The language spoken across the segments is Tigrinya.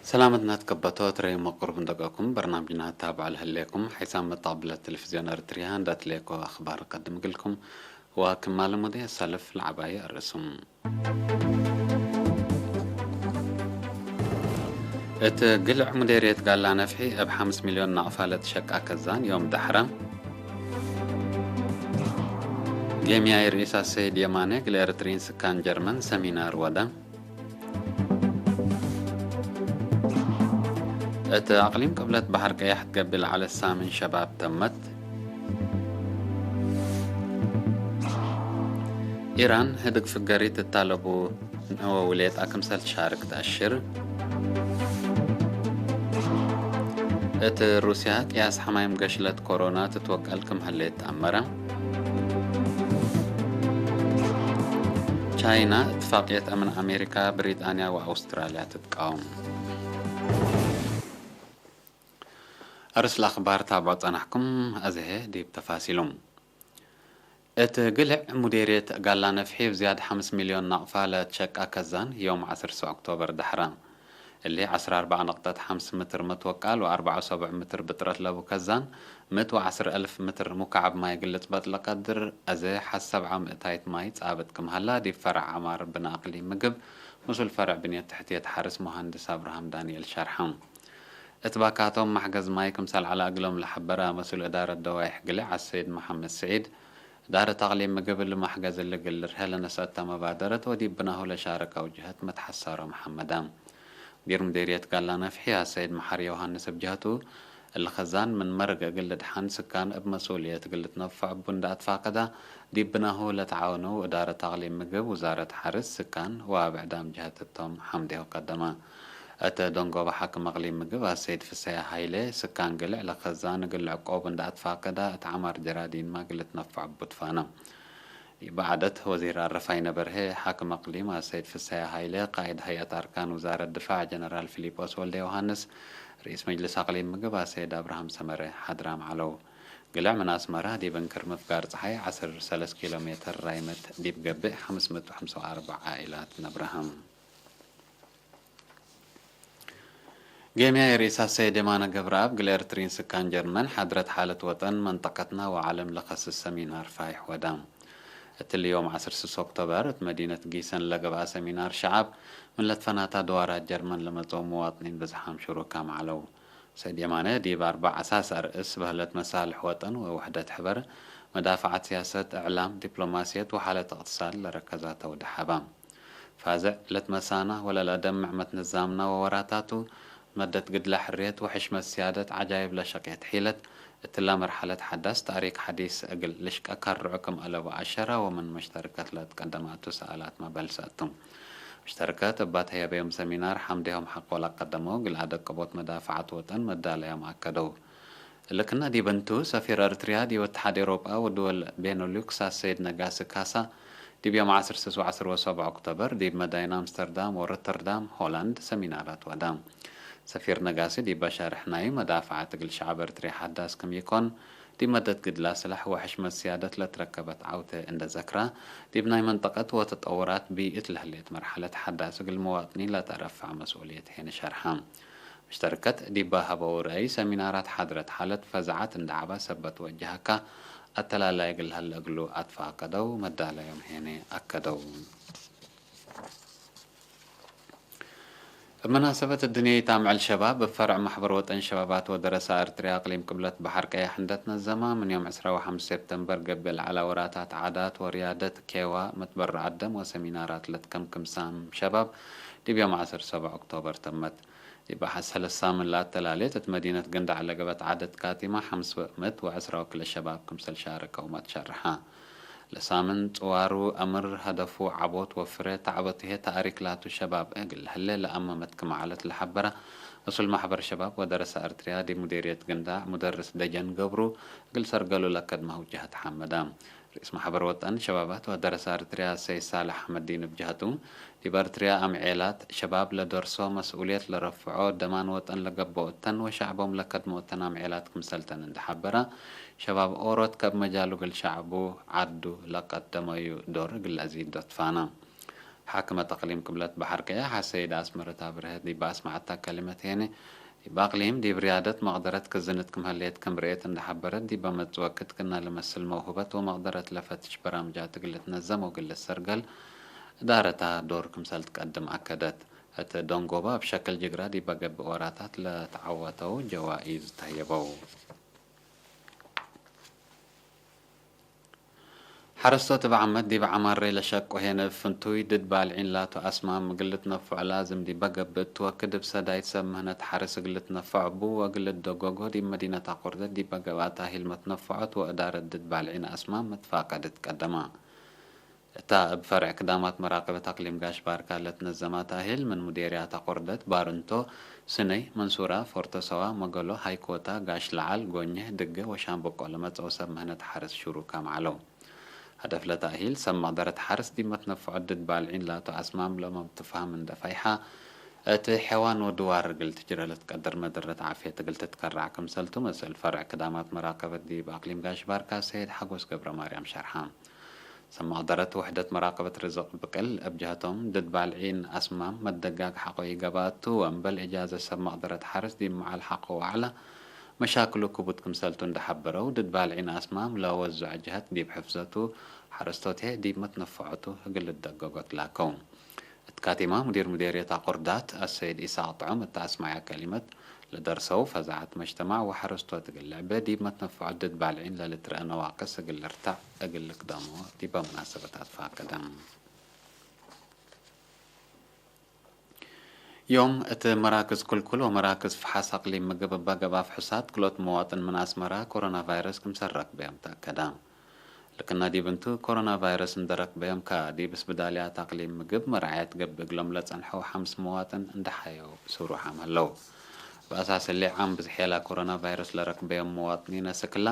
ሰላመት ናትከበቶ ትረይ መቁርብ እንደቀኩም በርናምጅና ታብዕ ልህሌኩም ሓይሳም መጣቅብለት ቴሌቪዝዮን ኤርትሪያ እንዳትሌኮ ኣኽባር ቀድም ግልኩም ወክማል ሙዴ ሰልፍ ለዓባይ ኣርእሱም። እቲ ግልዕ ሙዴርየት ጋላ ነፍሒ እብ ሓምስ ሚልዮን ናቕፋ ለትሸቃ ከዛን ዮም ዳሕራ። ጌምያይ ርእሳ ሰይድ የማነ ግል ኤርትሪን ስካን ጀርመን ሰሚናር ወደ። እቲ ኣቕሊም ቅብለት ባሕር ቀያሕ ትገብእ ለዓለ ሳምን ሸባብ ተመት። ኢራን ህድግ ፍገሪት እታለቡ ንወ ውሌጣ ክምሰል ትሻርክ ተኣሽር። እቲ ሩስያ ቅያስ ሓማይም ገሽለት ኮሮና ትትወቀል ክም ህሌት ተኣመረ። ቻይና እትፋቅየት ኣምን ኣሜሪካ፣ ብሪጣንያ ወኣውስትራልያ ትትቃወም። ኣርስላ ኣኽባር ታብዖ ጸናሕኩም ኣዝሄ ዲብ ተፋሲሉ። እቲ ግልዕ ሙዴርየት ጋላ ነፍሒ ብዝያድ ሓምስ ሚልዮን ናቕፋ ለትሸቃ ከዛን ዮም ዓሰርተ ኦክቶበር ዳሕራ። እሊ ዓሰርተ ኣርባዓ ነቕጠት ሓምስ ምትር መትወቃል ወኣርባዓ ሰቡዕ ምትር ብጥረት ለቡ ከዛን ምት ወዓስር እልፍ ምትር ሙካዕብ ማይ ግልጽ በጥለ ቀድር፣ ኣዘ ሓሰብ ዓም እታይት ማይ ጻብጥ ክምሃላ ዲብ ፈረዕ ዓማር ብናእክሊ ምግብ፣ ምሱል ፈረዕ ብንየት ትሕትየት ሓርስ መሃንድስ ኣብርሃም ዳንኤል ሸርሓ። እት ባካቶም ማሕገዝ ማይ ክምሰል ዓላ እግሎም ለሐበረ መሱል እዳረት ደዋይሕ ግልዕ ኣሰይድ መሐመድ ስዒድ፣ እዳረት ኣቅሊም ምግብ እሊ ማሕገዝ እሊ ግልርሀ ለነሰአተ መባደረት ወዲብ ብናሁ ለሻረከ ውጅሀት መትሐሳሮ መሐመዳ። ሙዲር ሙዴርየት ጋላ ነፍሒ ኣሰይድ መሐሪ ዮሃንስ እብ ጀህቱ፣ እሊ ከዛን ምን መርግ እግል ልድሓን ስካን እብ መሱልየት እግል ልትነፈዕ እቡ እንዳ ኣትፋቀዳ፣ ዲብ ብናሁ ለተዓወነው እዳረት ኣቅሊም ምግብ፣ ውዛረት ሓርስ፣ ስካን ወአብ ዕዳም ጀህት እቶም ሐምዴሁ ቀደመ። እተ ደንጎበ ሓክም ኣቅሊም ምግብ ኣሰይድ ፍሰያ ሃይለ፣ ስካን ግልዕ ለከዛን እግል ዕቆብ እንዳ ኣትፋቀዳ፣ እት ዓማር ጀራዲንማ እግል ልትነፈዕ እቡ ትፋነ። ይበዓደት ወዚር ኣረፋይነ በርሄ፣ ሓክም ኣቅሊም ኣሰይድ ፍሰያ ሃይለ፣ ቃይድ ሀይአት ኣርካን ውዛረት ድፋዕ ጀነራል ፊሊጶስ ወልደ ዮሃንስ፣ ርኢስ መጅልስ ኣቅሊም ምግብ ኣሰይድ ኣብርሃም ሰመረ ሓድራም ዓለው። ግልዕ ምን ኣስመራ ዲብ እንክር ምፍጋር ጸሓይ ዓሰርተ ሰለስተ ኪሎ ሜትር ራይመት ዲብ ገብእ ሓምስ ምእት ወሓምሳ ወኣርባዓ ዓኢላት ነብረሃም። ጌምያ የርእሳ ሰይድ የማነ ገብረኣብ ግል ኤርትሪን ስካን ጀርመን ሓድረት ሓለት ወጠን መንጠቀትና ወዓለም ለኸስስ ሰሚናር ፋይሕ ወዳ። እትሊ ዮም ዓሰርተ ስስ ኦክቶበር እት መዲነት ጊሰን ለገብኣ ሰሚናር ሸዓብ ምን ለትፈናታ ድዋራት ጀርመን ለመጸው መዋጥኒን ብዝሓም ሽሩካ መዓለው። ሰይድ የማነ ዲብ ኣርባዕ ኣሳስ ኣርእስ በህለት መሳልሕ ወጠን ወውሕደት ሕበር፣ መዳፍዓት ሲያሰት፣ እዕላም፣ ዲፕሎማስየት ወሓለት እቅትሳድ ለረከዛተው ደሓባ። ፋዘዕ ለትመሳና ወለለደምዕ መትንዛምና ወወራታቱ፣ መደት ግድለ ሕርየት ወሕሽመት ሲያደት ዓጃይብ ለሸቄት ሒለት፣ እትላ መርሐለት ሓዳስ ታሪክ ሐዲስ እግል ልሽቀ ከርዑ ክም አለቡ አሸራ ወምን መሽተርከት ለትቀደማቱ ሰኣላት መበልሰ እቱ። መሽተርከት እባት ህየበዮም ሰሚናር ሐምዴሆም ሐቆ ለቀደመው ግል አደቀቦት መዳፍዓት ወጠን መዳለያም አከደው። እልክና ዲበንቱ ሰፊር ኤርትርያ ዲብ እትሓድ ኤውሮጳ ወድወል ቤነሉክስ ኣሰይድ ነጋሲ ካሳ ዲብ ዮም ዓሰርተ ስስ ወዓሰርተ ሰብዓ ኦክቶበር ዲብ መዳይና ኣምስተርዳም ወሮተርዳም ሆላንድ ሰሚናራት ወዳ። ሰፊር ነጋሲ ዲብ በሻርሕ ናይ መዳፍዓት እግል ሸዓብ ኤርትርያ ሓዳስ ክም ይኮን ዲብ መደት ግድላ ስላሕ ወሕሽመት ስያደት ለትረከበት ዓውተ እንደ ዘክራ ዲብ ናይ መንጠቀት ወተጠውራት ብይእት ለህሌት መርሐለት ሓዳስ እግል መዋጥኒን ለተረፋዕ መስኡልየት ሄነ ሸርሓ። ምሽተርከት ዲብ በሀበው ረአይ ሰሚናራት ሓድረት ሓለት ፈዛዓት እንደ ዓባ ሰበት ወጀሃካ አተላላይ እግል ሀለ እግሉ አትፋቀደው መዳለዮም ሄነ አከደው። እብ መናሰበት እድንየይት አምዕል ሸባብ እብ ፈርዕ ማሕበር ወጠን ሸባባት ወደረሳ ኤርትርያ አቅሊም ቅብለት በሐር ቀያሕ እንደትነዘማ ምን ዮም ዕስራ ወሐምስ ሴፕተምበር ገብእ ለዐላ ወራታት ዓዳት ወርያደት ኬዋ መትበረዕ አደም ወሰሚናራት ለትከምክም ሳም ሸባብ ዲብ ዮም ዓሰርተ ሰብዓ ኦክቶበር ተመት። ዲብ አሐድ ሰለስ ሳምን ለአተላሌት እት መዲነት ገንዳዕ ለገበት ዓደት ካቲማ ሐምስ ምእት ወዕስራ ወክልኤ ሸባብ ክምሰል ሻረከው መትሸርሐ። ለሳምን ጽዋሩ አምር ሀደፉ ዐቦት ወፍረ ተዕበቱ ህዬ ተኣሪክ ላቱ ሸባብ እግል ለህለ ለአመመት ክም ዐለት ለሐበረ መስኡል ማሕበር ሸባብ ወደረሳ ኤርትርያ ዲብ ሙዴርየት ገንዳዕ ሙደርስ ደጀን ገብሩ እግል ሰርገሉ ለከድመ ውጅሀት ሐመዳ። ርኢስ ማሕበር ወጠን ሸባባት ወደረሳ ኤርትርያ ሰይድ ሳልሕ አሕመዲን እብ ጀሀቱ፣ ዲብ ኤርትርያ አምዔላት ሸባብ ለደርሶ መስኡልየት ለረፍዖ፣ ደማን ወጠን ለገብኦ እተን ወሸዕቦም ለከድሞ እተን አምዔላት ክምሰልተን እንደ ሐበረ፣ ሸባብ ኦሮት ከእብ መጃል እግል ሸዕቡ ዓዱ ለቀደመዩ ዶር እግል ለአዚድ ዶትፋና። ሓክመት ኣቕሊም ቅብለት ባሕር ቀያሕ ኣሰይድ ኣስመረት ኣብርሀ ዲብ ኣስማዓታ ከሊመት ሄነ፣ ዲብ ኣቕሊም ዲብ ርያደት መቕደረት ክዝንት ክም ሀለየት ክም ርኤት እንዳ ሐበረት፣ ዲብ መጽወ ክትክና ለመስል መውህበት ወመቕደረት ለፈትሽ በራምጃት እግል ትነዘም ወእግል ሰርገል እዳረታ ዶር ክምሰል ትቀድም ኣከደት። እት ደንጎባ እብ ሸክል ጅግራ ዲብ ገብእ ወራታት ለተዓወተው ጀዋኢዝ ተህየበው። ሐረስቶት እብ ዓመት ዲብ ዓማሬ ለሸቁ ሄነ እብ ፍንቱይ ድድ ባልዒን ላቱ ኣስማም እግል ልትነፈዖ ላዝም ዲበ ገብእ እትወክድ እብ ሰዳይት ሰብ ምህነት ሐርስ እግል ልትነፈዖ እቡ ወእግል ልትደጎጎ ዲብ መዲነት ኣቁርደት ዲበ ገብኣት ኣሂል መትነፈዖት ወእዳረት ድድ ባልዒን ኣስማም መትፋቀድ እትቀደማ። እታ እብ ፈርዕ ክዳማት መራቀበት ኣቅሊም ጋሽ ባርካ ለትነዘማት ኣሂል ምን ሙዴርያት ኣቁርደት፣ ባርንቶ፣ ስነይ፣ መንሱራ፣ ፎርቶ ሰዋ፣ መገሎ፣ ሃይኮታ፣ ጋሽ ለዓል፣ ጎኘህ፣ ድገ ወሻምበቆ ለመጸው ሰብ ምህነት ሐርስ ሽሩካ መዓለው። ሀደፍ ለተእሂል ሰብ መቅደረት ሐርስ ዲብ መትነፍዖት ድድ ባልዒን ላቱ ኣስማም ለመብትፋህም እንደ ፈይሓ፣ እት ሐዋን ወድዋር እግል ትጅረ ለትቀድር መደረት ዓፍየት እግል ትትከራዕ ክምሰልቱ መስል ፈርዕ ክዳማት መራቀበት ዲብ ኣቅሊም ጋሽ ባርካ ሰይድ ሓጎስ ገብረ ማርያም ሸርሓ። ሰብ መቅደረት ውሕደት መራቀበት ርዝቅ ብቅል እብ ጀህቶም ድድ ባልዒን ኣስማም መደጋግ ሐቆ ይገባቱ ወእምበል እጃዘ ሰብ መቅደረት ሐርስ ዲብ መዓል ሐቆ ዋዕላ መሻክሉ ክቡድ ክምሰልቱ እንደ ሐበረው፣ ድድ ባልዒን ኣስማም ለወዝዕ ጀህት ዲብ ሕፍዘቱ ሐረስቶቴ ዲብ መትነፈዖቱ እግል ልደገጎ ትላከው። እት ካቲማ ሙዲር ሙዴርየት ኣቁርዳት ኣሰይድ ኢሳቅ ጥዑም እት ኣስማዕያ ከሊመት፣ ለደርሰው ፈዛዐት መጅተማዕ ወሐረስቶት እግል ልዕበ ዲብ መትነፈዖት ድድ ባልዒን ለልትረአ ነዋቅስ እግል ልርታዕ እግል ልክደሞ ዲበ ሙናሰበት ኣትፋቀደም። ዮም እት መራክዝ ኩልኩል ወመራክዝ ፍሓስ ኣቅሊም ምግብ እባ ገብኣ ፍሑሳት ክልኦት መዋጥን ምን ኣስመራ ኮሮና ቫይረስ ክምሰል ረክበዮም ተኣከዳ። ልክና ዲብ እንቱ ኮሮና ቫይረስ እንደ ረክበዮም ከኣ ዲብ ስብዳልያት ኣቅሊም ምግብ መርዓየት ገብእ እግሎም ለጸንሐው ሓምስ መዋጥን እንደ ሓየው ስሩሓም ህለው። ብኣሳስሊ ዓም ብዝሕ የላ ኮሮና ቫይረስ ለረክበዮም መዋጥኒነ ስክላ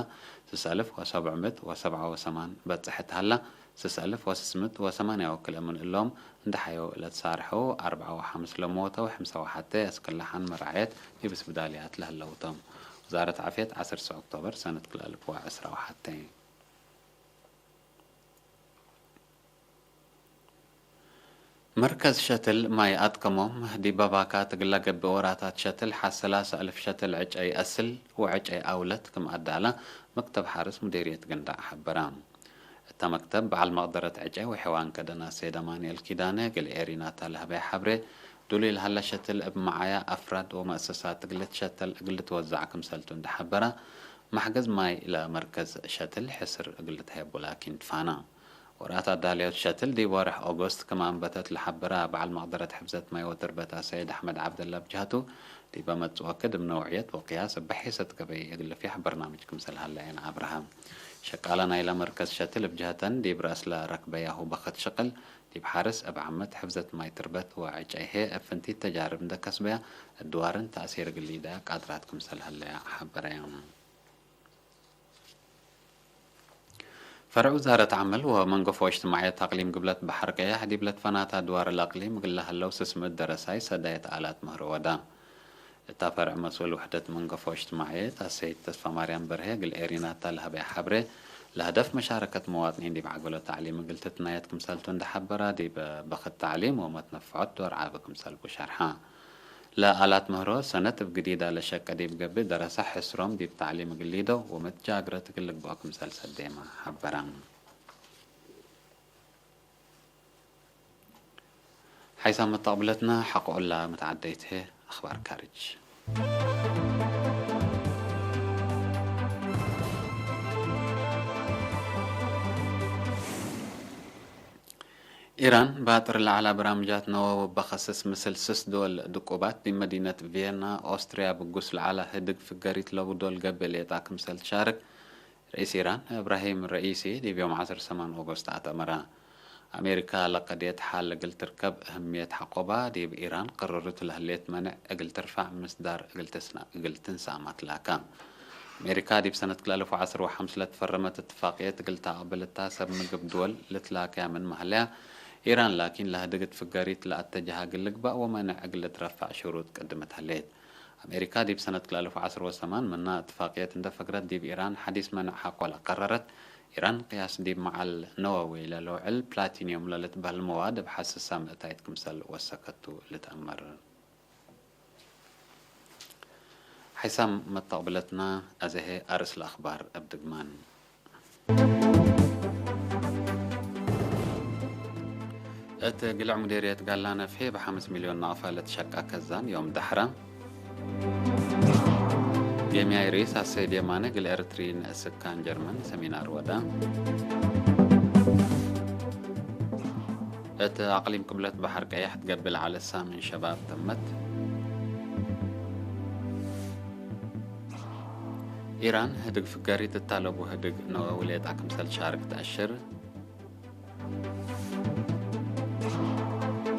ስስ ኣልፍ ወሰብዕ ምእት ወሰብዓ ወሰማን በጽሐት ሃላ፣ ስስ ኣልፍ ወስስ ምእት ወሰማንያ ወክልኤ ምን እሎም እንደ ሓየው ለትሳርሐው ኣርብዓ ወሓምስ ለመወተው ሕምሳ ወሓተ ኣስክላ ሓን መርዓየት ዲብ ስብዳልያት ለህለውቶም። ወዛረት ዓፍየት ዓሰርተ ኦክቶበር ሰነት ክልተ ኣልፍ ወዕስራ ወሓተ። መርከዝ ሸትል ማይ ኣጥቀሞም ዲብ ባባካ ትግላ ገብእ ወራታት ሸትል ሓ ሰላሳ ኣልፍ ሸትል ዕጨይ ኣስል ወዕጨይ ኣውለት ክም ኣዳላ መክተብ ሓርስ ሙዴርየት ገንዳዕ ሓበራ። እታ መክተብ በዓል መቅደረት ዕጨይ ወሐዋን ከደና ሰይድ ኣማኑኤል ኪዳነ እግል ኤሪናታ ለሀበያ ሐብሬ፣ ዱሉይ ለሀላ ሸትል እብ መዓያ ኣፍራድ ወመእሰሳት እግል ትሸተል እግል ትወዛዕ ክምሰልቱ እንደ ሐበራ፣ ማሕገዝ ማይ ለመርከዝ ሸትል ሕስር እግል ልትሀየቡ ላኪን ትፋና። ወራት ኣዳልዮት ሸትል ዲብ ወርሕ ኦጎስት ክም ኣንበተት ለሐበራ በዓል መቅደረት ሕፍዘት ማይ ወትርበት ኣሰይድ ኣሕመድ ዓብደላ ብጅሀቱ፣ ዲበ መጽእ ወክድ እብ ነውዕየት ወቅያስ እብ ሒሰት ገበይ እግል ልፍያሕ በርናምጅ ክምሰል ሀለ የን ኣብርሃ። ሸቃለ ናይለ መርከዝ ሸትል እብ ጀህተን ዲብ ረእስለ ረክበያሁ በክት ሽቅል፣ ዲብ ሓርስ እብ ዓመት ሕፍዘት ማይ ትርበት ወዕጨይሄ እብ ፍንቲት ተጃርብ እንደ ከስበያ፣ እድዋርን ተእሲር እግል ሊደያ ቃድራት ክምሰል ሀለያ ሐበረያ። ፈርዕ ውዛረት ዓመል ወመንገፎ እጅትማዕየት ኣቅሊም ግብለት በሐር ቀያሕ ዲብ ለትፈናታ ድዋር ለአቅሊም እግል ለሀለው ስስ ምእት ደረሳይ ሰዳየት ኣላት ምህሮ ወዳ። እታ ፈርዕ መስኡል ውሕደት መንገፎ እጅትማዕየት ኣሰይድ ተስፋማርያም በርሄ እግል ኤሪናታ ለሀበያ ሐብሬ፣ ለሀደፍ መሻረከት መዋጥኒን ዲብ ዓገሎ ተዕሊም እግል ትትናየት ክምሰልቱ እንደ ሐበራ ዲብ በክት ተዕሊም ወመትነፍዖት ዶር ዓቢ ክምሰልቡ ሸርሓ። ለኣላት ምህሮ ሰነት እብ ግዲዳ ለሸቀ ዲብ ገብእ ደረሳ ሕስሮም ዲብ ተዕሊም እግል ሊደው ወመትጃግረት እግል ልግብኦ ክምሰል ሰዴማ ሐበራ። ሓይሳም መተቕብለትና ሐቆ ኦላ መተዓደይት ህየ ኣኽባር ካርጅ። ኢራን ባጥር ለዐላ በራምጃት ነወዊ በኸስስ ምስል ስስ ድወል ድቁባት ዲብ መዲነት ቪየና ኦስትርያ ብጉስ ለዐላ ህድግ ፍገሪት ለቡ ዶል ገብእ ሌጣ ክምሰል ትሻርክ ርኢስ ኢራን እብራሂም ረኢሲ ዲብ ዮም ዐስር ሰማን ኦጎስት ኣተመራ። ኣሜሪካ ለቀድየት ሐል እግል ትርከብ እህምየት ሐቆባ ዲብ ኢራን ቅርርቱ ለህሌት መነዕ እግል ትርፋዕ ምስዳር እግል ትንሳእ ማትላካ። ኣሜሪካ ዲብ ሰነት ክልተ ኣልፍ ወዐስር ወሐምስ ለትፈረመት እትፋቅየት እግል ተአቅብል እታ ሰብ ምግብ ድወል ልትላከያ ምን መሀለያ፣ ኢራን ላኪን ለህድግ እት ፍገሪት ለአተጀሃ እግል ልግባእ ወመነዕ እግል ልትረፋዕ ሽሩጥ ቅድመት ሀሌት። ኣሜሪካ ዲብ ሰነት ክልተ ኣልፍ ወዐስር ወሰማን ምና እትፋቅየት እንደ ፈግረት ዲብ ኢራን ሐዲስ መነዕ ሐቆ ለቀረረት፣ ኢራን ቅያስ ዲብ መዓል ነወዊ ለልውዕል ፕላቲንዮም ለልትበህል መዋድ እብ ሓስሳ ምእታይት ክምሰል ወሰከቱ ልትአመር። ሓይሳም መተቕብለትና፣ አዘሄ አርእስ ለአኽባር እብ ድግማን። እት ግልዕ ሙዴርየት ጋላ ነፍሔ ብሓምስ ሚልዮን ናቕፋ ለትሸቃ ከዛን ዮም ዳሕራ። ጌምያይ ርኢስ አሰይድ የማነ ግል ኤርትሪ ንእስካን ጀርመን ሰሚናር ወዳ። እት አቅሊም ቅብለት ባሕር ቀያሕ ትገብእ ለዓለ ሳምን ሸባብ ተመት። ኢራን ህድግ ፍገሪ ትታለቡ ህድግ ነወዊ ሌጣ ክምሰል ሻርክ ተአሽር።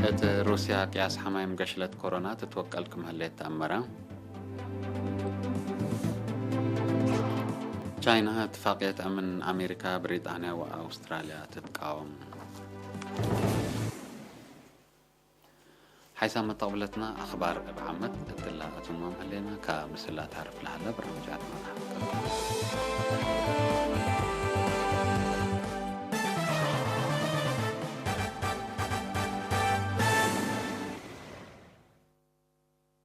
እት ሩስያ ቅያስ ሐማይም ገሽለት ኮሮና ትትወቀል ክምህሌት ተአመረ። ቻይና እትፋቅየት አምን አሜሪካ፣ ብሪጣንያ ወአውስትራልያ ትትቃወም። ሓይሳም መተቕብለትና አኽባር እብ ዓመት እትላ እትሞም ህሌና ካብ ምስላ ታርፍ ለሃለ በርናምጃትና ንሓፍቀኩም።